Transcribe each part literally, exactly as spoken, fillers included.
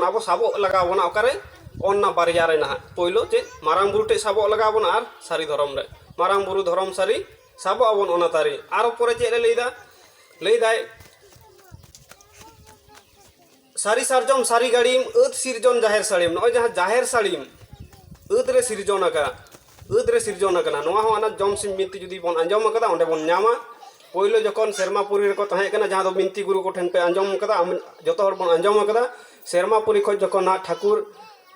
ᱟᱵᱚ ᱥᱟᱵᱚᱜ ᱞᱟᱜᱟᱣ ᱵᱚᱱᱟ ᱚᱠᱟᱨᱮ? ᱚᱱᱟ ᱵᱟᱨᱭᱟ ᱨᱮ ᱱᱟᱦᱟᱜ᱾ ᱯᱳᱭᱞᱳ ᱪᱮᱫ? ᱢᱟᱨᱟᱝ ᱵᱩᱨᱩ ᱴᱷᱮᱡ ᱥᱟᱵᱚᱜ ᱞᱟᱜᱟᱣ ᱵᱚᱱᱟ ᱟᱨ ᱥᱟᱹᱨᱤ ᱫᱷᱚᱨᱚᱢ ᱨᱮ᱾ ᱢᱟᱨᱟᱝ ᱵᱩᱨᱩ ᱫᱷᱚᱨᱚᱢ ᱥᱟᱹᱨᱤ ᱥᱟᱵᱚᱜ ᱟᱵᱚᱱ ᱚᱱᱟ ᱛᱟᱹᱨᱤ᱾ ᱟᱨᱚ ᱯᱚᱨᱮ ᱪᱮᱫ ᱮ ᱞᱟᱹᱭᱫᱟ? ᱞᱟᱹᱭᱫᱟᱭ, ᱥᱟᱹᱨᱤ ᱥᱟᱨᱡᱚᱢ ᱥᱟᱹᱨᱤ ᱜᱟᱹᱲᱤᱢ, ᱟᱹᱫ ᱥᱤᱨᱡᱚᱱ ᱡᱟᱦᱮᱨ ᱥᱟᱹᱲᱤᱢ᱾ ᱱᱚᱜᱼᱚᱭ ᱡᱟᱦᱟᱸ ᱡᱟᱦᱮᱨ ᱥᱟᱹᱲᱤᱢ ᱟᱹᱫ ᱨᱮ ᱥᱤᱨᱡᱚᱱ ᱟᱠᱟᱱᱟ, ᱟᱹᱫ ᱨᱮ ᱥᱤᱨᱡᱚᱱ ᱟᱠᱟᱱᱟ, ᱱᱚᱣᱟ ᱦᱚᱸ ᱚᱱᱟ ᱡᱚᱢ ᱥᱤᱢ ᱵᱤᱱᱛᱤ ᱡᱩᱫᱤ ᱵᱚᱱ ᱟᱸᱡᱚᱢ ᱟᱠᱟᱫᱟ, ᱚᱸᱰᱮ ᱵᱚᱱ ᱧᱟᱢᱟ᱾ ᱯᱳᱭᱞᱳ ᱡᱚᱠᱷᱚᱱ ᱥᱮᱨᱢᱟᱯᱩᱨᱤ ᱨᱮᱠᱚ ᱛᱟᱦᱮᱸ ᱠᱟᱱᱟ, ᱡᱟᱦᱟᱸ ᱫᱚ ᱵᱤᱱᱛᱤ ᱜᱩᱨᱩ ᱠᱚᱴᱷᱮᱱ ᱯᱮ ᱟᱸᱡᱚᱢ ᱟᱠᱟᱫᱟ, ᱟᱢ, ᱡᱚᱛᱚ ᱦᱚᱲ ᱵᱚᱱ ᱟᱸᱡᱚᱢ ᱟᱠᱟᱫᱟ, ᱥᱮᱨᱢᱟᱯᱩᱨᱤ ᱠᱷᱚᱱ ᱡᱚᱠᱷᱚᱱ ᱦᱟᱸᱜ ᱴᱷᱟᱹᱠᱩᱨ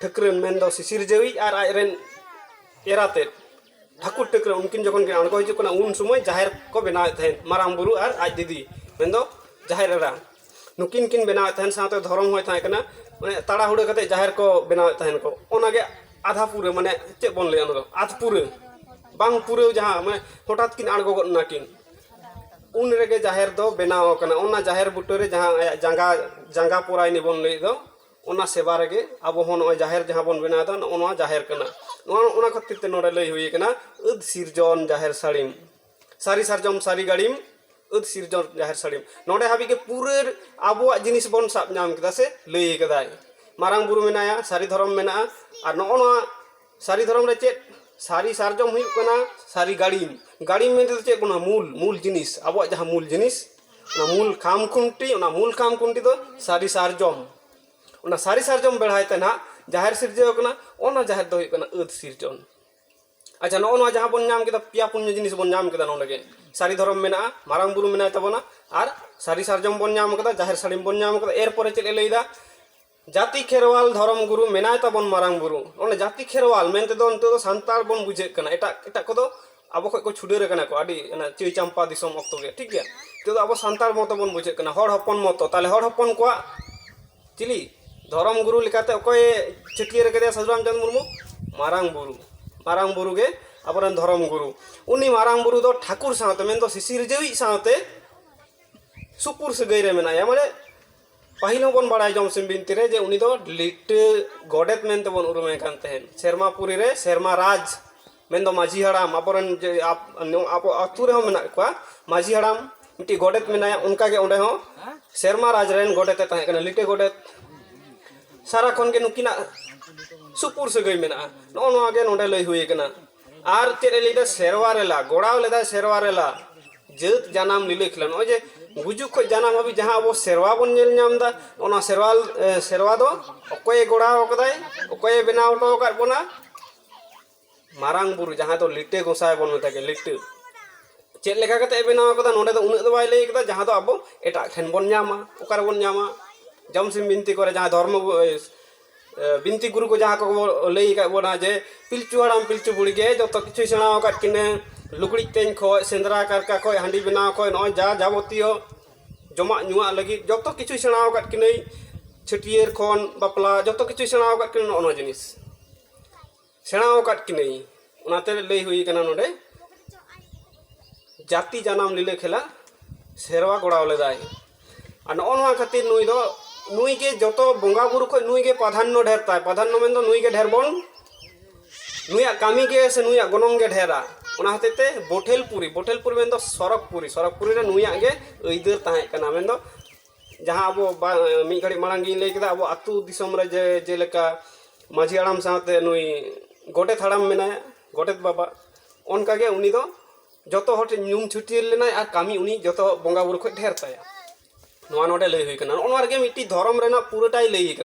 ᱴᱷᱟᱹᱠᱨᱟᱹᱱ, ᱢᱮᱱᱫᱚ ᱥᱤᱥᱤᱨ ᱡᱟᱹᱣᱤᱡ ᱟᱨ ᱟᱡᱨᱮᱱ ᱮᱨᱟᱛᱮᱫ ᱴᱷᱟᱹᱠᱩᱨ ᱴᱷᱟᱹᱠᱨᱟᱹᱱ, ᱩᱱᱠᱤᱱ ᱡᱚᱠᱷᱚᱱ ᱠᱤᱱ ᱟᱬᱜᱚ ᱦᱤᱡᱩᱜ ᱠᱟᱱᱟ, ᱩᱱ ᱥᱚᱢᱚᱭ ᱡᱟᱦᱮᱨ ᱠᱚ ᱵᱮᱱᱟᱣᱮᱫ ᱛᱟᱦᱮᱸᱫ, ᱢᱟᱨᱟᱝ ᱵᱩᱨᱩ ᱟᱨ ᱟᱡ ᱫᱤᱫᱤ, ᱢᱮᱱᱫᱚ ᱡᱟᱦᱮᱨ ᱮᱨᱟ, ᱱᱩᱠᱤᱱ ᱠᱤᱱ ᱵᱮᱱᱟᱣᱮᱫ ᱛᱟᱦᱮᱸᱫ, ᱥᱟᱶᱛᱮ ᱫᱷᱚᱨᱚᱢ ᱦᱚᱸᱭ ᱛᱟᱦᱮᱸ ᱠᱟᱱᱟ᱾ ᱢᱟᱱᱮ ᱛᱟᱲᱟᱦᱩᱲᱟᱹ ᱠᱟᱛᱮ ᱡᱟᱦᱮᱨ ᱠᱚ ᱵᱮᱱᱟᱣᱮᱫ ᱛᱟᱦᱮᱸᱫ ᱠᱚ, ᱚᱱᱟᱜᱮ ᱟᱫᱷᱟ ᱯᱩᱨᱟᱹ, ᱢᱟᱱᱮ ᱪᱮᱫ ᱵᱚᱱ ᱞᱟᱹᱭᱟ, ᱚᱱᱟ ᱫᱚ ᱟᱫᱷ ᱯᱩᱨᱟᱹ, ᱵᱟᱝ ᱯᱩᱨᱟᱹᱣ, ᱡᱟᱦᱟᱸ ᱢᱟᱱᱮ ᱦᱚᱴᱟᱛ ᱠᱤᱱ ᱟᱬᱜᱚ ᱜᱚᱫ ᱱᱟᱠᱤᱱ, ᱩᱱ ᱨᱮᱜᱮ ᱡᱟᱦᱮᱨ ᱫᱚ ᱵᱮᱱᱟᱣ ᱟᱠᱟᱱᱟ᱾ ᱚᱱᱟ ᱡᱟᱦᱮᱨ ᱵᱩᱴᱟᱹᱨᱮ ᱡᱟᱦᱟᱸ ᱟᱭᱟᱜ ᱡᱟᱸᱜᱟ, ᱡᱟᱸᱜᱟ ᱯᱚᱨᱟᱭᱱᱤ ᱵᱚᱱ ᱞᱟᱹᱭᱮᱫ ᱫᱚ, ᱚᱱᱟ ᱥᱮᱵᱟ ᱨᱮᱜᱮ ᱟᱵᱚ ᱦᱚᱸ ᱱᱚᱜᱼᱚᱭ ᱡᱟᱦᱮᱨ ᱡᱟᱦᱟᱸ ᱵᱚᱱ ᱵᱮᱱᱟᱣ ᱮᱫᱟ, ᱱᱚᱜᱼᱚ ᱱᱚᱣᱟ ᱡᱟᱦᱮᱨ ᱠᱟᱱᱟ᱾ ᱱᱚᱣᱟ, ᱚᱱᱟ ᱠᱷᱟᱹᱛᱤᱨ ᱛᱮ ᱱᱚᱰᱮ ᱞᱟᱹᱭ ᱦᱩᱭ ᱠᱟᱱᱟ, ᱟᱹᱫ ᱥᱤᱨᱡᱚᱱ ᱡᱟᱦᱮᱨ ᱥᱟᱹᱲᱤᱢ, ᱥᱟᱹᱨᱤ ᱥᱟᱨᱡᱚᱢ ᱥᱟᱹᱨᱤ ᱜᱟᱹᱲᱤᱢ, ᱟᱹᱫ ᱥᱤᱨᱡᱚᱱ ᱡᱟᱦᱮᱨ ᱥᱟᱹᱲᱤᱢ᱾ ᱱᱚᱰᱮ ᱦᱟᱹᱵᱤᱡ ᱜᱮ ᱯᱩᱨᱟᱹ ᱟᱵᱚᱣᱟᱜ ᱡᱤᱱᱤᱥ ᱵᱚᱱ ᱥᱟᱵ ᱧᱟᱢ ᱠᱮᱫᱟ ᱥᱮ ᱞᱟᱹᱭ ᱠᱟᱫᱟᱭ᱾ ᱢᱟᱨᱟᱝ ᱵᱩᱨᱩ ᱢᱮᱱᱟᱭᱟ, ᱥᱟᱹᱨᱤ ᱫᱷᱚᱨᱚᱢ ᱢᱮᱱᱟᱜᱼᱟ, ᱟᱨ ᱱᱚᱜᱼᱚ ᱱᱚᱣᱟ ᱥᱟᱹᱨᱤ ᱫᱷᱚᱨᱚᱢ ᱨᱮ ᱪᱮᱫ? ᱥᱟᱹᱨᱤ ᱥᱟᱨᱡᱚᱢ ᱦᱩᱭᱩᱜ ᱠᱟᱱᱟ ᱥᱟᱹᱨᱤ ᱜᱟᱹᱲᱤᱢ᱾ ᱜᱟᱹᱲᱤᱢ ᱢᱮᱱᱛᱮ ᱫᱚ ᱪᱮᱫ ᱠᱟᱱᱟ? ᱢᱩᱞ, ᱢᱩᱞ ᱡᱤᱱᱤᱥ, ᱟᱵᱚᱣᱟᱜ ᱡᱟᱦᱟᱸ ᱢᱩᱞ ᱡᱤᱱᱤᱥ, ᱚᱱᱟ ᱢᱩᱞ ᱠᱷᱟᱢ ᱠᱷᱩᱱᱴᱤ, ᱚᱱᱟ ᱢᱩᱞ ᱠᱷᱟᱢ ᱠᱷᱩᱱᱴᱤ ᱫᱚ ᱥᱟᱹᱨᱤ ᱥᱟᱨᱡᱚᱢ᱾ ᱚᱱᱟ ᱥᱟᱹᱨᱤ ᱥᱟᱨᱡᱚᱢ ᱵᱮᱲᱦᱟᱭ ᱛᱮ ᱱᱟᱦᱟᱜ ᱡᱟᱦᱮᱨ ᱥᱤᱨᱡᱟᱹᱣ ᱠᱟᱱᱟ, ᱚᱱᱟ ᱡᱟᱦᱮᱨ ᱫᱚ ᱦᱩᱭᱩᱜ ᱠᱟᱱᱟ ᱟᱹᱫ ᱥᱤᱨᱡᱚᱱ᱾ ᱟᱪᱪᱷᱟ, ᱱᱚᱜᱼᱚ ᱱᱚᱣᱟ ᱡᱟᱦᱟᱸ ᱵᱚᱱ ᱧᱟᱢ ᱠᱮᱫᱟ, ᱯᱮᱭᱟ ᱯᱩᱱᱭᱟᱹ ᱡᱤᱱᱤᱥ ᱵᱚᱱ ᱧᱟᱢ ᱠᱮᱫᱟ ᱱᱚᱰᱮ ᱜᱮ᱾ ᱥᱟᱹᱨᱤ ᱫᱷᱚᱨᱚᱢ ᱢᱮᱱᱟᱜᱼᱟ, ᱢᱟᱨᱟᱝ ᱵᱩᱨᱩ ᱢᱮᱱᱟᱭ ᱛᱟᱵᱚᱱᱟ, ᱟᱨ ᱥᱟᱹᱨᱤ ᱥᱟᱨᱡᱚᱢ ᱵᱚᱱ ᱧᱟᱢ ᱠᱟᱫᱟ, ᱡᱟᱦᱮᱨ ᱥᱟᱹᱲᱤᱢ ᱵᱚᱱ ᱧᱟᱢ ᱠᱟᱫᱟ᱾ ᱮᱨᱯᱚᱨᱮ ᱪᱮᱫ ᱮ ᱞᱟᱹᱭᱫᱟ? ᱡᱟᱹᱛᱤ ᱠᱷᱮᱨᱣᱟᱞ ᱫᱷᱚᱨᱚᱢ ᱜᱩᱨᱩ ᱢᱮᱱᱟᱭ ᱛᱟᱵᱚᱱ ᱢᱟᱨᱟᱝ ᱵᱩᱨᱩ᱾ ᱚᱱᱮ ᱡᱟᱹᱛᱤ ᱠᱷᱮᱨᱣᱟᱞ ᱢᱮᱱᱛᱮ ᱫᱚ ᱱᱤᱛᱚᱜ ᱫᱚ ᱥᱟᱱᱛᱟᱲ ᱵᱚᱱ ᱵᱩᱡᱷᱟᱹᱜ ᱠᱟᱱᱟ, ᱮᱴᱟᱜ, ᱮᱴᱟᱜ ᱠᱚᱫᱚ ᱟᱵᱚ ᱠᱷᱚᱡ ᱠᱚ ᱪᱷᱩᱰᱟᱹᱨ ᱟᱠᱟᱱᱟ ᱠᱚ, ᱟᱹᱰᱤ ᱚᱱᱟ ᱪᱟᱹᱭ ᱪᱟᱢᱯᱟ ᱫᱤᱥᱚᱢ ᱚᱠᱛᱚ ᱜᱮ, ᱴᱷᱤᱠ ᱜᱮᱭᱟ? ᱱᱤᱛᱚᱜ ᱫᱚ ᱟᱵᱚ ᱥᱟᱱᱛᱟᱲ ᱢᱚᱛᱚ ᱵᱚᱱ ᱵᱩᱡᱷᱟᱹᱜ ᱠᱟᱱᱟ, ᱦᱚᱲ ᱦᱚᱯᱚᱱ ᱢᱚᱛᱚ᱾ ᱛᱟᱦᱞᱮ ᱦᱚᱲ ᱦᱚᱯᱚᱱ ᱠᱚᱣᱟᱜ ᱪᱤᱞᱤ? ᱫᱷᱚᱨᱚᱢ ᱜᱩᱨᱩ ᱞᱮᱠᱟᱛᱮ ᱚᱠᱚᱭᱮ ᱪᱷᱟᱹᱴᱭᱟᱹᱨ ᱟᱠᱟᱫᱮᱭᱟ ᱥᱟᱹᱫᱷᱩ ᱨᱟᱢᱪᱟᱸᱫᱽ ᱢᱩᱨᱢᱩ? ᱢᱟᱨᱟᱝ ᱵᱩᱨᱩ᱾ ᱢᱟᱨᱟᱝ ᱵᱩᱨᱩ ᱜᱮ ᱟᱵᱚᱨᱮᱱ ᱫᱷᱚᱨᱚᱢ ᱜᱩᱨᱩ᱾ ᱩᱱᱤ ᱢᱟᱨᱟᱝ ᱵᱩᱨᱩ ᱫᱚ ᱴᱷᱟᱹᱠᱩᱨ ᱥᱟᱶᱛᱮ, ᱢᱮᱱᱫᱚ ᱥᱤᱥᱤᱨᱡᱟᱹᱣᱤᱡ ᱥᱟᱶᱛᱮ ᱥᱩᱯᱩᱨ ᱥᱟᱹᱜᱟᱹᱭ ᱨᱮ ᱢᱮᱱᱟᱭᱟ᱾ ᱢᱟᱱᱮ ᱯᱟᱹᱦᱤᱞ ᱦᱚᱸᱵᱚᱱ ᱵᱟᱲᱟᱭ ᱡᱚᱢ ᱥᱤᱢ ᱵᱤᱱᱛᱤ ᱨᱮ ᱡᱮ ᱩᱱᱤ ᱫᱚ ᱞᱤᱴᱟᱹ ᱜᱚᱰᱮᱛ ᱢᱮᱱᱛᱮ ᱵᱚᱱ ᱩᱨᱩᱢᱮ ᱠᱟᱱ ᱛᱟᱦᱮᱸᱫ᱾ ᱥᱮᱨᱢᱟᱯᱩᱨᱤ ᱨᱮ ᱥᱮᱨᱢᱟ ᱨᱟᱡᱽ, ᱢᱮᱱᱫᱚ ᱢᱟᱹᱡᱷᱤ ᱦᱟᱲᱟᱢ, ᱟᱵᱚᱨᱮᱱ ᱡᱮ ᱟᱵ-, ᱱᱚᱣᱟ ᱟᱵᱚ ᱟᱹᱛᱩ ᱨᱮᱦᱚᱸ ᱢᱮᱱᱟᱜ ᱠᱚᱣᱟ ᱢᱟᱹᱡᱷᱤ ᱦᱟᱲᱟᱢ, ᱢᱤᱫᱴᱤᱡ ᱜᱚᱰᱮᱛ ᱢᱮᱱᱟᱭᱟ, ᱚᱱᱠᱟᱜᱮ ᱚᱸᱰᱮ ᱦᱚᱸ ᱥᱮᱨᱢᱟ ᱨᱟᱡᱽ ᱨᱮᱱ ᱜᱚᱰᱮᱛ ᱮ ᱛᱟᱦᱮᱸ ᱠᱟᱱᱟ, ᱞᱤᱴᱟᱹ ᱜᱚᱰᱮᱛ᱾ ᱥᱟᱨᱟ ᱠᱷᱚᱱ ᱜᱮ ᱱᱩᱠᱤᱱᱟᱜ ᱥᱩᱯᱩᱨ ᱥᱟᱹᱜᱟᱹᱭ ᱢᱮᱱᱟᱜᱼᱟ᱾ ᱱᱚᱜᱼᱚ ᱱᱚᱣᱟ ᱜᱮ ᱱᱚᱰᱮ ᱞᱟᱹᱭ ᱦᱩᱭ ᱟᱠᱟᱱᱟ᱾ ᱟᱨ ᱪᱮᱫ ᱮ ᱞᱟᱹᱭᱫᱟ? ᱥᱮᱨᱣᱟ ᱨᱮᱞᱟ, ᱜᱚᱲᱟᱣ ᱞᱮᱫᱟᱭ ᱥᱮᱨᱣᱟ ᱨᱮᱞᱟ, ᱡᱟᱹᱛ ᱡᱟᱱᱟᱢ ᱞᱤᱞᱟᱹ ᱠᱷᱮᱞᱟ᱾ ᱱᱚᱜᱼᱚᱭ ᱡᱮ ᱜᱩᱡᱩᱜ ᱠᱷᱚᱱ ᱡᱟᱱᱟᱢ ᱦᱟᱹᱵᱤᱡ ᱡᱟᱦᱟᱸ ᱟᱵᱚ ᱥᱮᱨᱣᱟ ᱵᱚᱱ ᱧᱮᱞ ᱧᱟᱢ ᱮᱫᱟ, ᱚᱱᱟ ᱥᱮᱨᱣᱟ, ᱮ, ᱥᱮᱨᱣᱟ ᱫᱚ ᱚᱠᱚᱭᱮ ᱜᱚᱲᱟᱣ ᱟᱠᱟᱫᱟᱭ, ᱚᱠᱚᱭᱮ ᱵᱮᱱᱟᱣ ᱦᱚᱴᱚ ᱟᱠᱟᱫ ᱵᱚᱱᱟ? ᱢᱟᱨᱟᱝ ᱵᱩᱨᱩ, ᱡᱟᱦᱟᱸ ᱫᱚ ᱞᱤᱴᱟᱹ ᱜᱚᱸᱥᱟᱭ ᱵᱚᱱ ᱢᱮᱛᱟᱭ ᱜᱮ, ᱞᱤᱴᱟᱹ᱾ ᱪᱮᱫ ᱞᱮᱠᱟ ᱠᱟᱛᱮ ᱮ ᱵᱮᱱᱟᱣ ᱟᱠᱟᱫᱟ, ᱱᱚᱰᱮ ᱫᱚ ᱩᱱᱟᱹᱜ ᱫᱚ ᱵᱟᱭ ᱞᱟᱹᱭ ᱟᱠᱟᱫᱟ, ᱡᱟᱦᱟᱸ ᱫᱚ ᱟᱵᱚ ᱮᱴᱟᱜ ᱴᱷᱮᱱ ᱵᱚᱱ ᱧᱟᱢᱟ᱾ ᱚᱠᱟ ᱨᱮᱵᱚᱱ ᱧᱟᱢᱟ? ᱡᱚᱢᱥᱤᱢ ᱵᱤᱱᱛᱤ ᱠᱚᱨᱮ ᱡᱟᱦᱟᱸ ᱫᱷᱚᱨᱢᱚ ᱜᱩ-, ᱮ, ᱵᱤᱱᱛᱤ ᱜᱩᱨᱩ ᱠᱚ ᱡᱟᱦᱟᱸ ᱠᱚ ᱞᱟᱹᱭ ᱟᱠᱟᱫ ᱵᱚᱱᱟ, ᱡᱮ ᱯᱤᱞᱪᱩ ᱦᱟᱲᱟᱢ ᱯᱤᱞᱪᱩ ᱵᱩᱲᱦᱤ ᱜᱮ ᱡᱚᱛᱚ ᱠᱤᱪᱷᱩᱭ ᱥᱮᱬᱟ ᱟᱠᱟᱫ ᱠᱤᱱᱟᱹ, ᱞᱩᱜᱽᱲᱤᱡ ᱛᱮᱧ ᱠᱷᱚᱡ, ᱥᱮᱸᱫᱽᱨᱟ ᱠᱟᱨᱠᱟ ᱠᱷᱚᱡ, ᱦᱟᱺᱰᱤ ᱵᱮᱱᱟᱣ ᱠᱷᱚᱡ, ᱱᱚᱜᱼᱚᱭ ᱡᱟ ᱡᱟᱵᱚᱛᱤᱭᱚ ᱡᱚᱢᱟᱜ ᱧᱩᱣᱟᱜ ᱞᱟᱹᱜᱤᱫ ᱡᱚᱛᱚ ᱠᱤᱪᱷᱩᱭ ᱥᱮᱬᱟ ᱟᱠᱟᱫ ᱠᱤᱱᱟᱹᱭ᱾ ᱪᱷᱟᱹᱴᱭᱟᱹᱨ ᱠᱷᱚᱱ ᱵᱟᱯᱞᱟ, ᱡᱚᱛᱚ ᱠᱤᱪᱷᱩᱭ ᱥᱮᱬᱟ ᱟᱠᱟᱫ ᱠᱤᱱᱟᱹ᱾ ᱱᱚᱜᱼᱚ ᱱᱚᱣᱟ ᱡᱤᱱᱤᱥ ᱥᱮᱬᱟ ᱟᱠᱟᱫ ᱠᱤᱱᱟᱹᱧ᱾ ᱚᱱᱟᱛᱮ ᱞᱟᱹᱭ ᱦᱩᱭ ᱠᱟᱱᱟ ᱱᱚᱰᱮ, ᱡᱟᱹᱛᱤ ᱡᱟᱱᱟᱢ ᱞᱤᱞᱟᱹ ᱠᱷᱮᱞᱟ ᱥᱮᱨᱣᱟ ᱜᱚᱲᱟᱣ ᱞᱮᱫᱟᱭ᱾ ᱟᱨ ᱱᱚᱜᱼᱚ ᱱᱚᱣᱟ ᱠᱷᱟᱹᱛᱤᱨ ᱱᱩᱭ ᱫᱚ, ᱱᱩᱭ ᱜᱮ ᱡᱚᱛᱚ ᱵᱚᱸᱜᱟ ᱵᱩᱨᱩ ᱠᱷᱚᱱ ᱱᱩᱭ ᱜᱮ ᱯᱨᱟᱫᱷᱟᱱᱱᱚ ᱰᱷᱮᱨ ᱛᱟᱭ᱾ ᱯᱨᱟᱫᱷᱟᱱᱱᱚ ᱢᱮᱱᱫᱚ ᱱᱩᱭ ᱜᱮ ᱰᱷᱮᱨ ᱵᱚᱱ, ᱱᱩᱭᱟᱜ ᱠᱟᱹᱢᱤ ᱜᱮ ᱥᱮ ᱱᱩᱭᱟᱜ ᱜᱚᱱᱚᱝ ᱜᱮ ᱰᱷᱮᱨᱟ᱾ ᱚᱱᱟ ᱦᱚᱛᱮᱡ ᱛᱮ ᱵᱚᱴᱷᱮᱞᱯᱩᱨᱤ, ᱵᱚᱴᱷᱮᱞᱯᱩᱨᱤ ᱢᱮᱱᱫᱚ ᱥᱚᱨᱚᱜᱽᱯᱩᱨᱤ, ᱥᱚᱨᱚᱜᱽᱯᱩᱨᱤ ᱨᱮ ᱱᱩᱭᱟᱜ ᱜᱮ ᱟᱹᱭᱫᱟᱹᱨ ᱛᱟᱦᱮᱸ ᱠᱟᱱᱟ᱾ ᱢᱮᱱᱫᱚ ᱡᱟᱦᱟᱸ ᱟᱵᱚ ᱵᱟ-, ᱢᱤᱫ ᱜᱷᱟᱹᱲᱤᱡ ᱢᱟᱲᱟᱝ ᱜᱤᱧ ᱞᱟᱹᱭ ᱠᱮᱫᱟ, ᱟᱵᱚ ᱟᱹᱛᱩ ᱫᱤᱥᱚᱢ ᱨᱮ ᱡᱮ, ᱡᱮᱞᱮᱠᱟ ᱢᱟᱹᱡᱷᱤ ᱦᱟᱲᱟᱢ ᱥᱟᱶᱛᱮ ᱱᱩᱭ ᱜᱚᱰᱮᱛ ᱦᱟᱲᱟᱢ ᱢᱮᱱᱟᱭᱟ, ᱜᱚᱰᱮᱛ ᱵᱟᱵᱟ, ᱚᱱᱠᱟᱜᱮ ᱩᱱᱤ ᱫᱚ ᱡᱚᱛᱚ ᱦᱚᱲ ᱴᱷᱮᱱ ᱧᱩᱢ ᱪᱷᱟᱹᱴᱭᱟᱹᱨ ᱞᱮᱱᱟᱭ ᱟᱨ ᱠᱟᱹᱢᱤ ᱩᱱᱤ ᱡᱚᱛᱚ ᱵᱚᱸᱜᱟ ᱵᱩᱨᱩ ᱠᱷᱚᱱ ᱰᱷᱮᱨ ᱛᱟᱭᱟ᱾ ᱱᱚᱣᱟ ᱱᱚᱰᱮ ᱞᱟᱹᱭ ᱦᱩᱭ ᱠᱟᱱᱟ᱾ ᱱᱚᱜᱼᱚ ᱱᱚᱣᱟ ᱨᱮᱜᱮ ᱢᱤᱫᱴᱤᱡ ᱫᱷᱚᱨᱚᱢ ᱨᱮᱱᱟᱜ ᱯᱩᱨᱟᱹᱴᱟᱭ ᱞᱟᱹᱭ ᱠᱟᱱᱟ᱾